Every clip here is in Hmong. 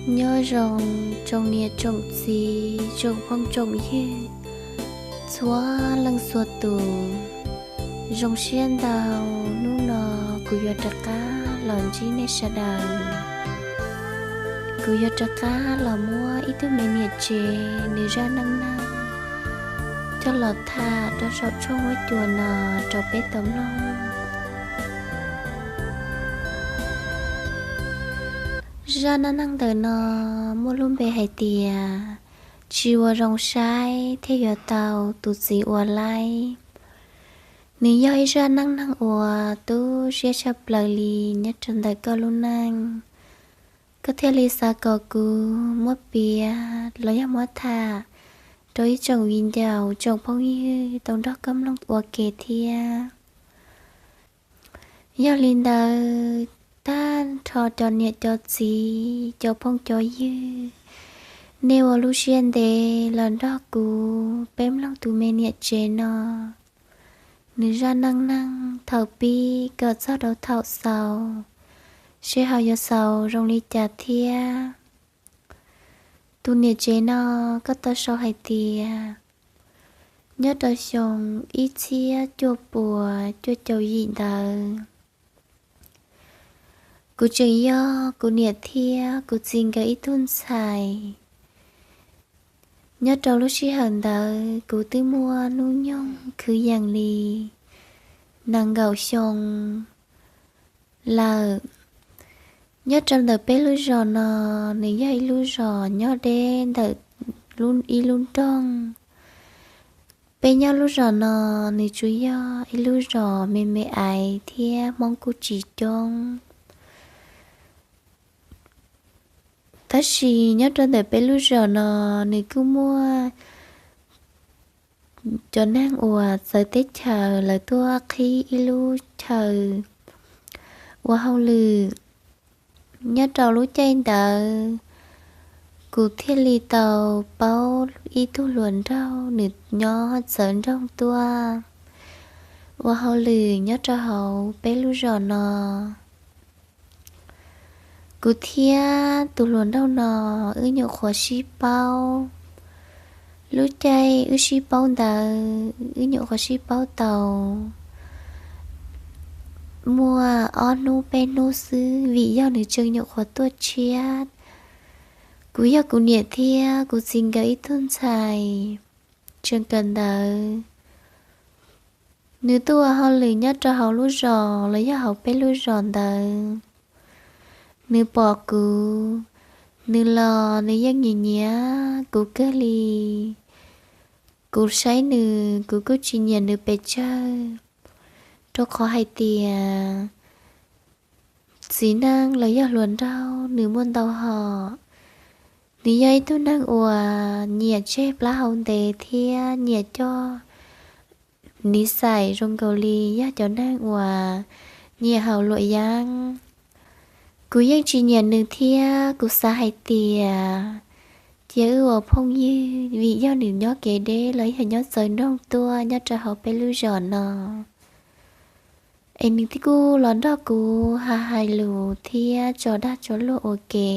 Nyob zoo tsoom niam tsoom txiv tsoom phooj tsoom ywg txhua leej txhua tus. Zoo siab ntau, hnub no kuv yuav rov qab los ntsib nej sawv daws. Kuv yuav rov qab los muab ib tug me niam tsev nws zaj neej neeg coj los tham rau saum tshooj huab cua no rau peb tau mloog. Zaj neej neeg ntawm no muaj lub npe hais tias tsis ua zoo saib thiaj yuav tau tus txiv ua laib. Nws yog ib zaj neej neeg uas tu siab tshaj plaws li nyob rau ntawm koj lub neej. Koj thiaj li xav kom kuv muab piav los yog muab tham rau ib tsoom viv ncaus tsoom phooj ywg tau nrog koj mloog ua ke thiab. Yog li ntawd, tag nrho cov niam cov txiv cov phooj cov ywg, nej ua lub siab ntev los nrog kuv peb mloog tus me niam tsev no nws zaj neej neeg thaum pib kom txog rau thaum xaus, seb ho yuav xaus zoo li cas thiab. Tus niam tsev no koj tau sau hais tias nyob rau xyoo ib txhiab cuaj puas cuaj caum yim ntawd, kuv tseem yog kuv niam thiab kuv txiv nkawd ib tug ntxhais. Nyob rau lub sij hawm ntawd kuv twb muaj hnub nyoog kwv yees li nees nkaum xyoo lawm. Nyob rau ntawm peb lub zos no, nws yog ib lub zos nyob deb ntawm ib lub nroog. Peb nyob lub zos no, nws tsuas yog ib lub zos me me aiv thiab Hmoob kuj tsis coob. Tab sis nyob rau ntawm peb lub zos no, nws kuj muaj cov neeg uas txawv teb chaws lawv tuaj qhib ib lub chaw ua hauj lwm. Nyob rau lub caij ntawd, kuv thiaj li tau paub ib tug hluas nraug nws nyob txawv nroog tuaj ua hauj lwm nyob rau hauv peb lub zos no. Kuv thiab tus hluas nraug no wb nyuam qhuav sib paub. Lub caij wb sib paub ntawd wb nyuam qhuav sib paub tau muaj ob hnub peb hnub xwb vim yog nws tseem nyuam qhuav tuaj tshiab. Kuv yog kuv niam thiab kuv txiv nkawd ib tug ntxhais. Tseem kawm ntawv, nws tuaj ua hauj lwm nyob rau hauv lub zos los yog hauv peb lub zos ntawd. Nws pom kuv, nws los nws yeej nyiam nyiam kuv kawg li. Kuv saib nws kuv kuj tsis nyiam nws pes tsawg, rau qhov hais tias txiv neej los yog hluas nraug nws muaj ntau hom. Nws yog ib tug neeg uas nyiam tseg plaub hau ntev thiab nyiam coj niv xais zoo nkaus li yog cov neeg uas nyiam haus luam yeeb. Kuv yeej tsis nyiam nws thiab kuv xav hais tias cia wb ua phooj ywg vim yog nws nyob kev deb los yog nyob txawv nroog tuaj nyob rau hauv peb lub zos no. Es nws kuj los nrog kuv hais lus thiab tso dag tso luag ua ke.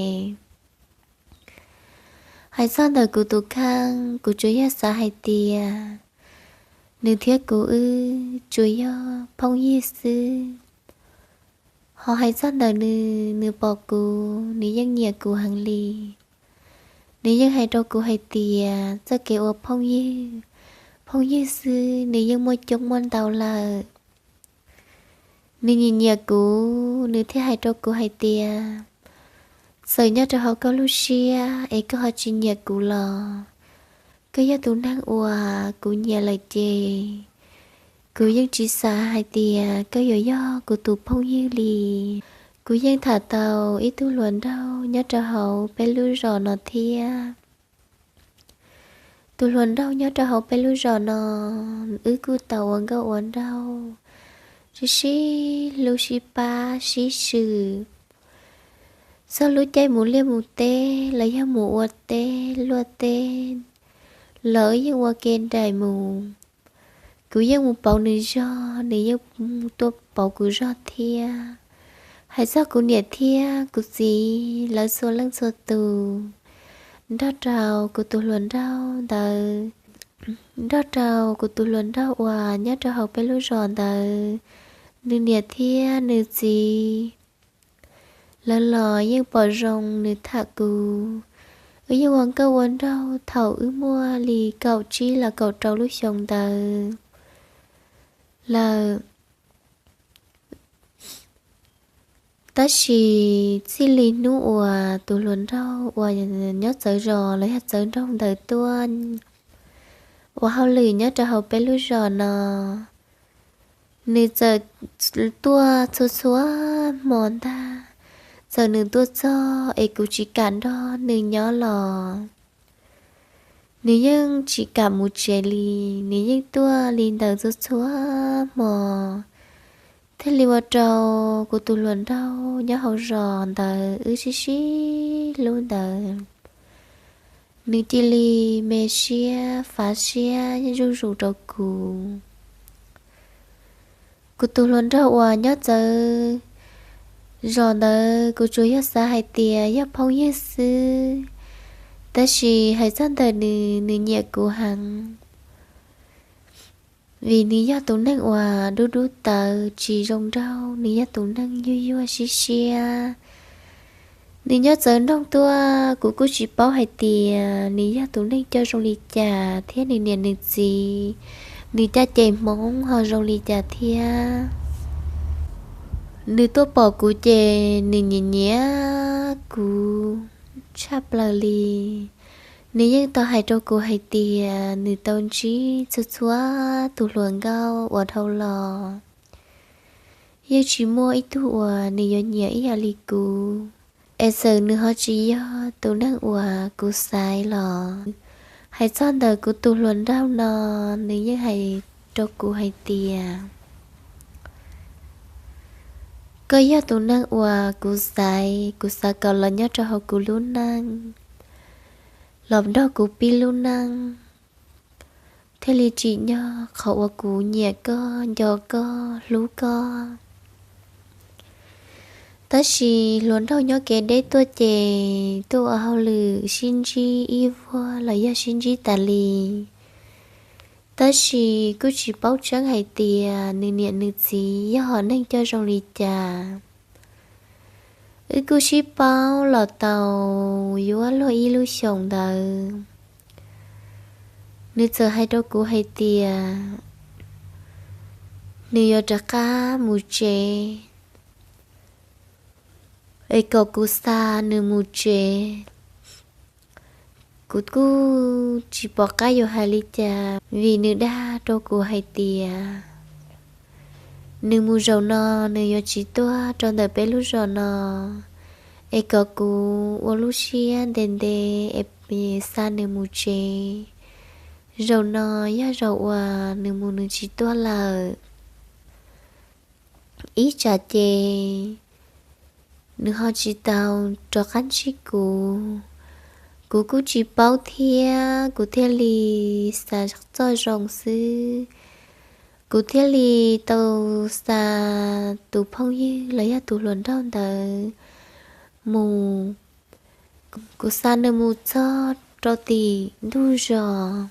Hais txog ntawm kuv tus kheej, kuv tsuas yog xav hais tias nws thiab kuv wb tsuas yog phooj ywg xwb. Ho hais txog ntawm nws, nws pom kuv nws yeej nyiam kuv heev li. Nws yeej hais rau kuv hais tias txoj kev ua phooj ywg, phooj ywg xwb nws yeej muaj coob muaj ntau lawm. Nws nyiam nyiam kuv, nws thiaj hais rau kuv hais tias txawm nyob rau hauv koj lub siab es koj ho tsis nyiam kuv los koj yog tus neeg uas kuv nyiam lawm ces kuv yeej tsis xav hais tias koj yuav yog kuv tus phooj ywg li. Kuv yeej tham tau ib tug hluas nraug nyob rau hauv peb lub zos no thiab. Tus hluas nraug nyob rau hauv peb lub zos no, wb kuj tau ua nkauj ua nraug, sib sib hlub sib pab sib swm. Txog lub caij mus liaj mus teb los yog mus ua teb luaj teb los wb yeej ua ke nraim mus. Kuv yeej mus pauv nws zog, nws yeej tuaj pauv kuv zog thiab. Hais txog kuv niam thiab kuv txiv lawv txhua leej txhua tus, nrog rau kuv tus hluas nraug ntawd, nrog rau kuv tus hluas nraug uas nyob rau hauv peb lub zos ntawd, nws niam thiab nws txiv lawv los yeej pom zoo nws tham kuv. Wb yeej ua nkauj ua nraug thaum wb muaj li kaum tsib los kaum rau lub xyoo ntawd lawm. Tab sis txij li hnub uas tus hluas nraug uas nyob txawv zos los yog txawv nroog ntawd tuaj ua hauj lwm nyob rau hauv peb lub zos no, nws txawm tuaj txhua txhua hmo ntag. Txawm nws tuaj txog es kuv tsis kam nrog nws nyob los nws yeej tsis kam mus tsev li, nws yeej tuaj li ntawd txhua txhua hmo. Thiaj li ua rau kuv tus hluas nraug nyob hauv zos ntawd wb sib sib hlub ntawd, nws cia li me siab fav siab zuj zus rau kuv. Kuv tus hluas nraug uas nyob txawv zos ntawd kuv tsuas yog xav hais tias yog phooj ywg xwb, tab sis hais txog ntawm nws, nws nyiam kuv heev. Vim nws yog tus neeg uas dub dub tawv tsis zoo nraug, nws yog tus neeg yuag yuag siab siab. Nws nyob txawv nroog tuaj, kuv kuj tsis paub hais tias nws yog tus neeg coj zoo li cas thiab nws niam nws txiv, nws caj ces hmoob ho zoo li cas thiab. Nws tuaj pom kuv ces nws nyiam nyiam kuv tshaj plaws li. Nws yeej tau hais rau kuv hais tias nws tau ntsib txhua txhua tus hluas nkauj uas dhau los, yeej tsis muaj ib tug uas nws yuav nyiam ib yam li kuv. Es txawm nws ho tsis yog tus neeg uas kuv xaiv los, hais txog ntawm kuv tus hluas nraug no, nws yeej hais rau kuv hais tias, koj yog tus neeg uas kuv xaiv, kuv xav kom los nyob rau hauv kuv lub neej, los nrog kuv pib lub neej, thiaj li tsim nyog qhov uas kuv nyiam koj, nco koj, hlub koj. Tab sis hluas nraug nyob kev deb tuaj ces tuaj ua hauj lwm sib ntsib ib vuag los yog sib ntsib tas li. Tab sis kuj tsis paub tseeb hais tias nws niam nws txiv yog hom neeg coj zoo li cas. Wb kuj sib paub los tau yuav luag ib lub xyoos ntawd, nws txawm hais rau kuv hais tias nws yuav rov qab mus tsev, es kom kuv xa nws mus tsev. Kuv kuj tsis pom qab yuav hais li cas, vim nws dag rau kuv hais tias nws mus zaum no, nws yuav tsis tuaj rau ntawm peb lub zos no, es kom kuv ua lub siab ntev ntev es xa nws mus tsev. Zaum no yog zaum uas nws mus nws tsis tuaj lawm. Ib tsam ces nws ho tsis tau rov qab ntsib kuv. Kuv kuj tsis paub thiab, kuv thiaj li xav txoj zoo xwb. Kuv thiaj li tau xa tus phooj ywg los yog tus hluas nraug ntawd mus. Kuv xa nws mus txog rau tim ntug zos,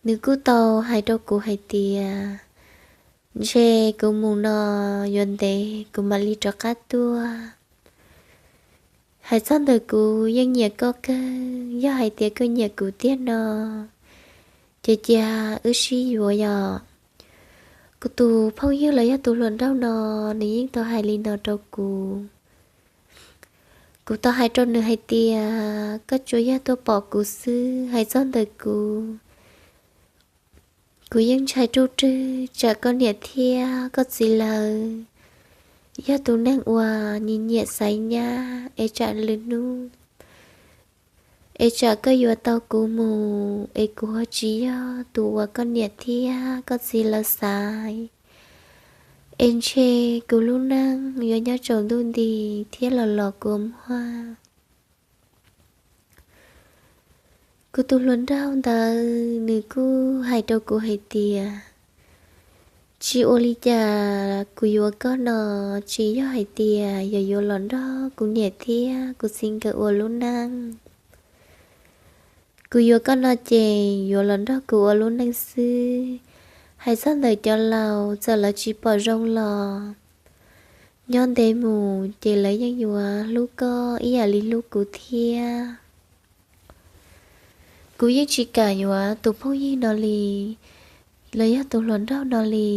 nws kuj tau hais rau kuv hais tias, ntshe kuv mus no yuav ntev kuv mam li rov qab tuaj. Hais txog ntawm kuv yeej nyiam koj kawg, yog hais tias koj nyiam kuv tiag no, ces cia wb sib yuav yom. Kuv tus phooj ywg los yog tus hluas nraug no, nws yeej tau hais li no rau kuv. Kuv tau hais rau nws hais tias koj tsuas yog tuaj pom kuv xwb, hais txog ntawm kuv, kuv yeej ntshai ruj rwg tsam koj niam thiab koj txiv lawv yog tus neeg uas nyiam nyiam xaiv nyab es tsam lwm hnub es tsam koj yuav tau kuv mus es kuv ho tsis yog tus uas koj niam thiab koj txiv lawv xaiv, es ntshe kuv lub neej yuav nyob tsaus ntuj nti thiab los los kua muag. Kuv tus hluas nraug ntawd nws kuj hais rau kuv hais tias, Tsis ua li cas, kuv yuav koj no tsis yog hais tias yog yuav los nrog kuv niam thiab kuv txiv nkawd ua lub neej. Kuv yuav koj no ces yuav los nrog kuv ua lub neej xwb. Hais txog ntawm cov laus, txawm lawv tsis pom zoo los nyob ntev mus ces lawv yeej yuav hlub koj ib yam li hlub kuv thiab. Kuv yeej tsis kam yuav tus phooj ywg no li, los yog tus hluas nraug no li.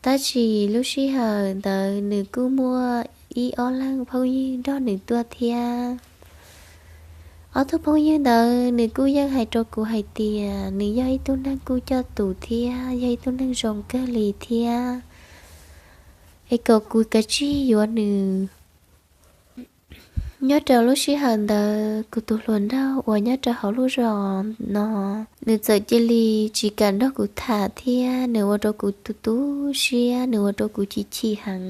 Tab sis lub sij hawm ntawd nws kuj muaj ib ob leeg phooj ywg nrog nws tuaj thiab. Ob tug phooj ywg ntawd nws kuj yeej hais rau kuv hais tias nws yog ib tug neeg kuj coj tus thiab yog ib tug neeg zoo kawg li thiab, es kom kuv kav tsij yuav nws. Nyob rau lub sij hawm ntawd kuv tus hluas nraug uas nyob rau hauv lub zos no, nws txawm cia li tsis kam nrog kuv tham thiab nws ua rau kuv tu tu siab, nws ua rau kuv chim chim heev.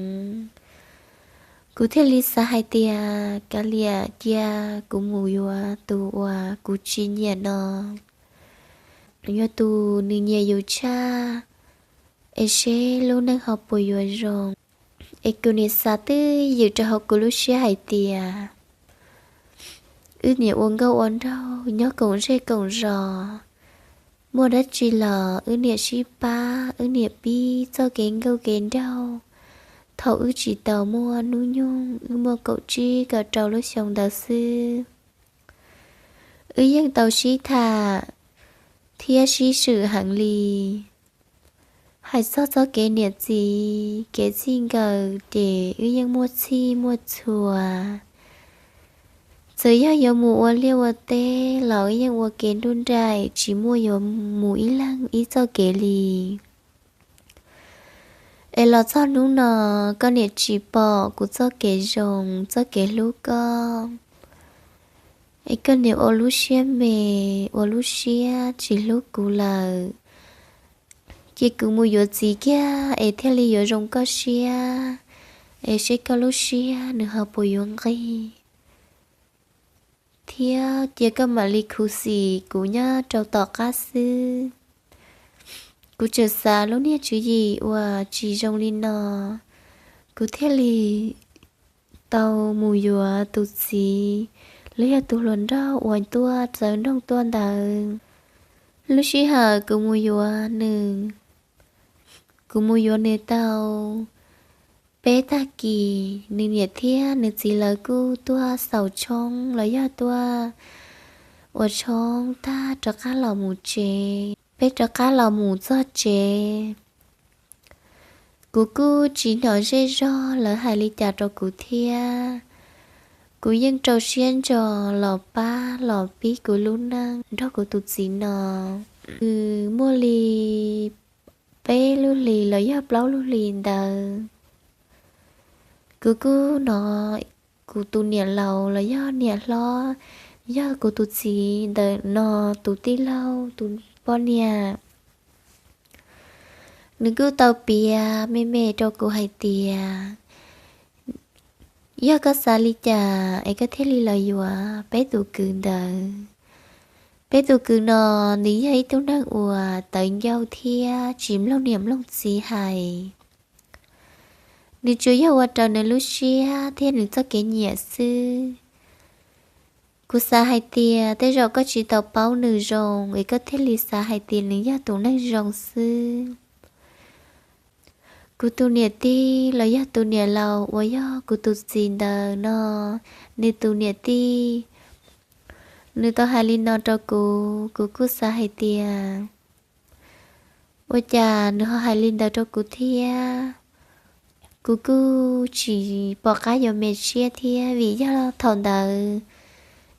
Kuv thiaj li xav hais tias kav liam cia kuv mus yuav tus uas kuv tsis nyiam no, yuav tus nws nyiam yus tshaj, es seb lub neej ho puas yuav zoo. Es kuv nim xav twj ywm rau hauv kuv lub siab hais tias wb niam ua nkauj ua nraug nyob koom zej koom zos, muaj dab tsi los wb niam sib pab, wb niam pib txoj kev nkauj kev nraug. Thaum wb tsis tau muaj hnub nyoog, wb muaj kaum tsib kaum rau lub xyoo ntawd xwb, wb yeej tau sib tham thiab sib swm heev li. Hais txog txoj kev niam txiv kev txij nkawm ces wb yeej muaj txhij muaj txhua. Txawm yog yuav mus ua liaj ua teb los wb yeej ua kev nruj nraim, tsis muaj yuav mus ib leeg ib txoj kev li. Es los txog hnub no, koj niam tsis pom kuv txoj kev zoo, txoj kev hlub koj, es koj niam ua lub siab me, ua lub siab tsis hlub kuv lawm. Cia kuv mus yuav txiv kiag es thiaj li yuav zoo koj siab, es seb koj lub siab nws ho puas yuav nqig, thiab cia koj mam li khuv xim kuv nyob rau tom qab xwb. Kuv tseem xav lub niag tswv yim uas tsis zoo li no, kuv thiaj li tau mus yuav tus txiv los yog tus hluas nraug uas tuaj txawv nroog tuaj ntawd. Lub sij hawm kuv mus yuav nws, kuv mus yuav nws tau peb tag kis, nws niam thiab nws txiv lawv kuj tuaj xaus tshoob los yog tuaj ua tshoob tag rov qab los mus tsev. Peb rov qab los mus txog tsev, kuv kuj tsis hnov zej zog lawv hais li cas rau kuv thiab. Kuv yeej rau siab ntso los pab los pib kuv lub neej nrog kuv tus txiv no. Nws muaj li peb lub hlis los yog plaub lub hlis ntawd, kuv kuj hnov kuv tus niam laus los yog niam hlob, yog kuv tus txiv ntawm no tus tij laug tus poj niam, nws kuj tau piav me me rau kuv hais tias, yog koj xav li cas es koj thiaj li los yuav peb tus kwv ntawd. Peb tus kwv no, nws yog ib tug neeg uas tawv ncauj thiab tsis mloog niam mloog txiv hais. Nws tsuas yog ua raws nws lub siab thiab nws txoj kev nyiam xwb. Kuv xav hais tias tej zaum koj tsis tau paub nws zoo es koj thiaj li xav hais tias nws yog tus neeg zoo xwb. Kuv tus niam tij los yog tus niam laus uas yog kuv tus txiv ntawd no, nws tus niam tij, nws tau hais li no rau kuv, kuv kuj xav hais tias ua cas nws ho hais li ntawd rau kuv thiab. Kuv kuj tsis pom qab yuav me siab thiab, vim yog thaum ntawd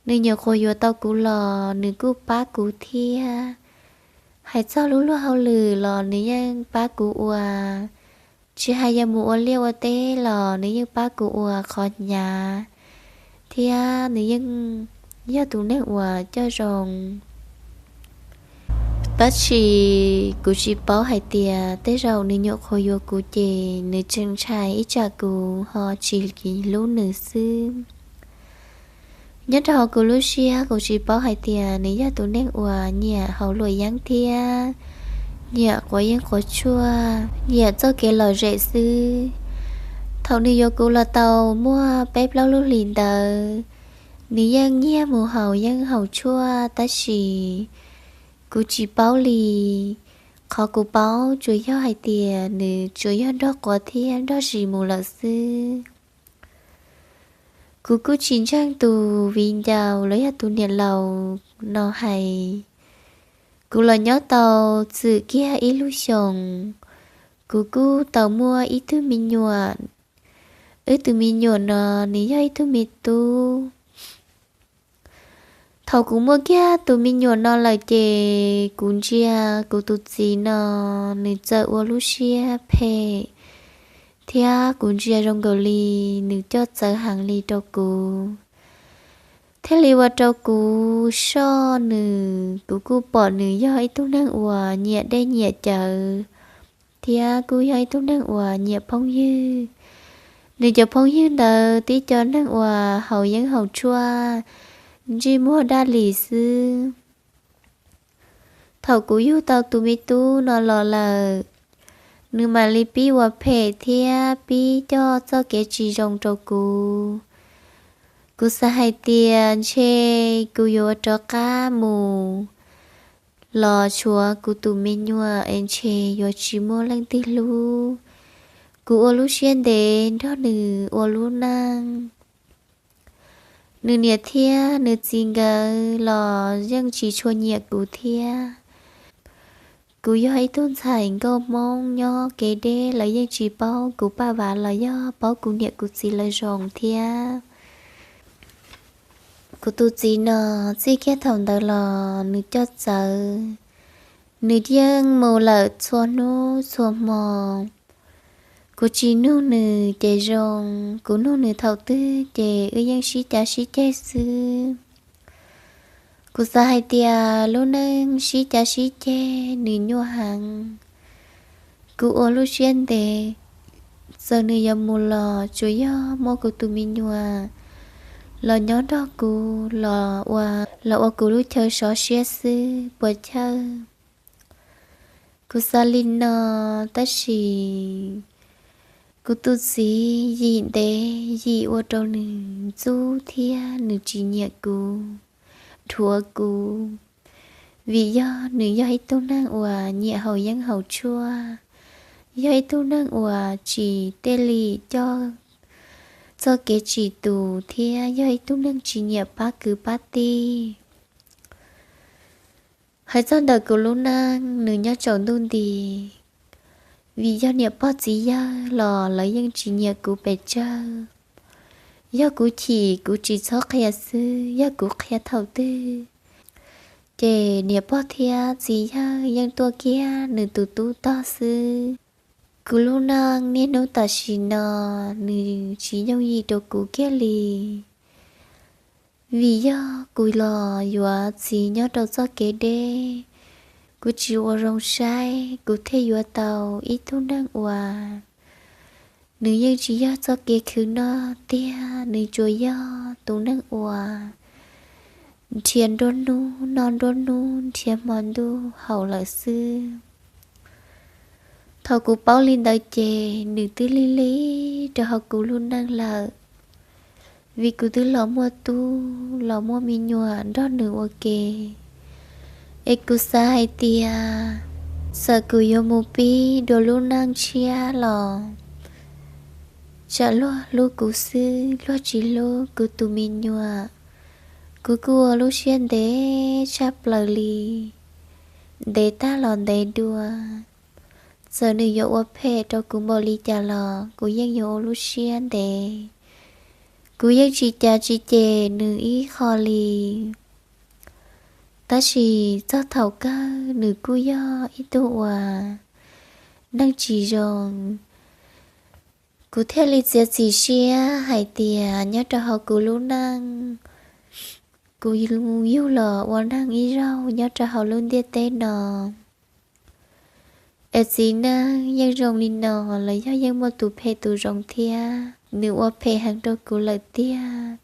nws nyuam qhuav yuav tau kuv los nws kuj pab kuv thiab. Hais txog lub luag hauj lwm los nws yeej pab kuv ua, tsis hais yog mus ua liaj ua teb los nws yeej pab kuv ua qhov hnyav, thiab nws yeej yog tus neeg uas coj zoo. Tab sis kuv tsis paub hais tias tej zaum nws nyuam qhuav yuav kuv ces nws tseem ntshai ib tsam kuv ho tsis hlub nws xwb. Nyob rau hauv kuv lub siab kuv tsis paub hais tias nws yog tus neeg uas nyiam hauv luam yeeb thiab nyiam quav yeeb quav tshuaj, nyiam txoj kev lom zem xwb. Thaum nws yuav kuv los tau muaj peb plaub lub hlis ntawd, nws yeej nyiag mus haus yeeb haus tshuaj tab sis kuv tsis paub li. Qhov kuv paub tsuas yog hais tias nws tsuas yog nrog quav thiab nrog zis mus lawm xwb. Kuv kuj tsis ntseeg tus viv ncaus los yog tus niam laus no hais. Kuv los nyob tau txwm kiag ib lub xyoos, kuv kuj tau muaj ib tug me nyuam. Wb tus me nyuam no nws yog ib tug me tub. Thaum kuv muaj kiag tus me nyuam no lawm ces kuv ntsia kuv tus txiv no, nws txawm ua lub siab phem, thiab kuv ntsia zoo nkaus li nws coj txawv heev li rau kuv, thiaj li ua rau kuv soj nws. Kuv kuj pom nws yog ib tug neeg uas nyiam dej nyiam cawv, thiab kuj yog ib tug neeg uas nyiam phooj ywg. Nws cov phooj ywg ntawd tib co neeg uas haus yeeb haus tshuaj, ntsej muag daj lis xwb. Thaum kuv yug tau tus me tub no los lawm, nws mam li pib ua phem thiab pib coj txoj kev tsis zoo rau kuv. Kuv xav hais tias ntshe kuv yuav rov qab mus los tshuav kuv tus me nyuam es ntshe yuav tsis muaj leej twg hlub. Kuv ua lub siab ntev nrog nws ua lub neej. Nws niam thiab nws txiv nkawd los yeej tsis tshua nyiam kuv thiab. Kuv yog ib tug ntxhais nkauj Hmoob nyob kev deb, lawv yeej tsis paub kuv paj vav los yog paub kuv niam kuv txiv lawv zoo thiab. Kuv tus txiv no txij kiag thaum ntawd los nws coj txawv, nws yeej mus lawm txhua hnub txhua hmo. Kuv tsis nug nws ces zoo, kuv nug nws thaum twg ces wb yeej sib cav sib ceg xwb. Kuv xav hais tias lub neej sib cav sib ceg nws nyuaj heev. Kuv ua lub siab ntev, txawm nws yuav mus los tsuas yog muaj kuv tus me nyuam los nyob nrog kuv, los ua kuv lub chaw sov siab xwb puas chawj. Kuv xav li no, tab sis kuv tus txiv yim ntev yim ua rau nws ntxub thiab nws tsis nyiam kuv, dhuav kuv, vim yog nws yog ib tug neeg uas nyiam haus yeeb haus tshuaj, yog ib tug neeg uas tsis tej li coj txoj kev tsis tus thiab yog ib tug neeg tsis nyiam pab kwv pab tij. Hais txog ntawm kuv lub neej, nws nyob tsaus ntuj nti, vim yog niam pog txiv yawg los lawv yeej tsis nyiam kuv pes tsawg. Yog kuv chim kuv tsis txhob qhia xwb, yog kuv qhia thaum twg ces niam pog thiab txiv yawg yeej tuaj kiag nws tus tub tog xwb. Kuv lub neej niaj hnub tam sim no nws tsis yooj yim rau kuv kiag li. Vim yog kuv los yuav txiv nyob rau txoj kev deb, kuv tsis ua zoo saib kuv thiaj yuav tau ib tug neeg uas nws yeej tsis yog txoj kev khwv noj tiag, nws tsuas yog tus neeg uas nrhiav nruab hnub noj nruab hnub, nrhiav hmo ntuj haus lawm xwb. Thaum kuv paub li ntawd ces nws twb lig lig rau hauv kuv lub neej lawm, vim kuv twb los muaj tub los muaj me nyuam nrog nws ua ke. Es kuv xav hais tias txawm kuv yuav mus pib dua lub neej tshiab los tsam luag hlub kuv xwb, luag tsis hlub kuv tus me nyuam. Kuv kuj ua lub siab ntev tshaj plaws li, ntev tag los ntev dua. Txawm nws yuav ua phem rau kuv npaum li cas los kuv yeej yuav ua lub siab ntev. Kuv yeej tsis cav tsis cem nws ib qho li. Tab sis txog thaum kawg nws kuj yog ib tug uas neeg tsis zoo. Kuv thiaj li txiav txim siab hais tias nyob rau hauv kuv lub neej, kuv yug los ua neeg ib zaug nyob rau hauv lub ntiaj teb no. Es txiv neej yeej zoo li no los yog yeej muaj tus phem tus zoo thiab. Nws ua phem heev rau kuv lawm tiag.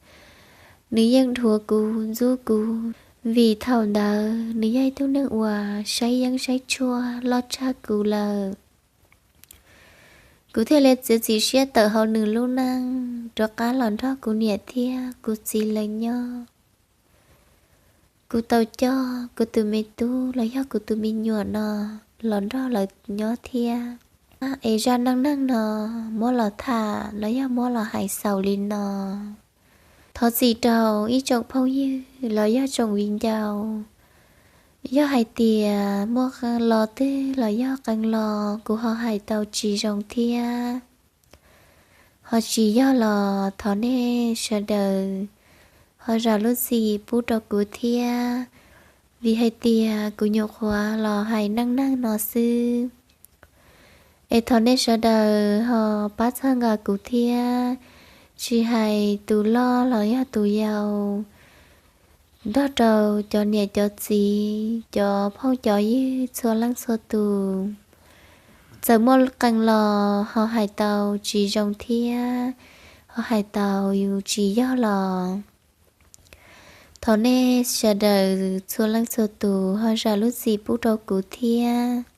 Nws yeej dhuav kuv ntxub kuv, Vim thaum ntawd nws yog ib tug neeg uas saib yeeb saib tshuaj loj tshaj kuv lawm. Kuv thiaj li txiav txim siab tawm hauv nws lub neej rov qab los nrog kuv niam thiab kuv txiv lawv nyob. Kuv tau coj kuv tus me tub los yog kuv tus me nyuam no los nrog lawv nyob thiab. Es zaj neej neeg no muab los tham los yog muab los hais xaus li no. Thov txim rau ib tsoom phooj ywg los yog tsoom viv ncaus, yog hais tias muaj lo twg los yog qee lo kuv ho hais tau tsis zoo thiab ho tsis yog los thov nej sawv daws ho zam lub txim pub rau kuv thiab, vim hais tias kuv nyuam qhuav los hais neej neeg no xwb. Es thov nej sawv daws ho pab txhawb nqa kuv thiab, tsis hais tus loj los yog tus yau, nrog rau cov niam cov txiv, cov phooj cov ywg txhua leej txhua tus. Txawm muaj qee los ho hais tau tsis zoo thiab ho hais tau yus tsis yog los thov nej sawv daws txhua leej txhua tus ho zam lub txim pub rau kuv thiab.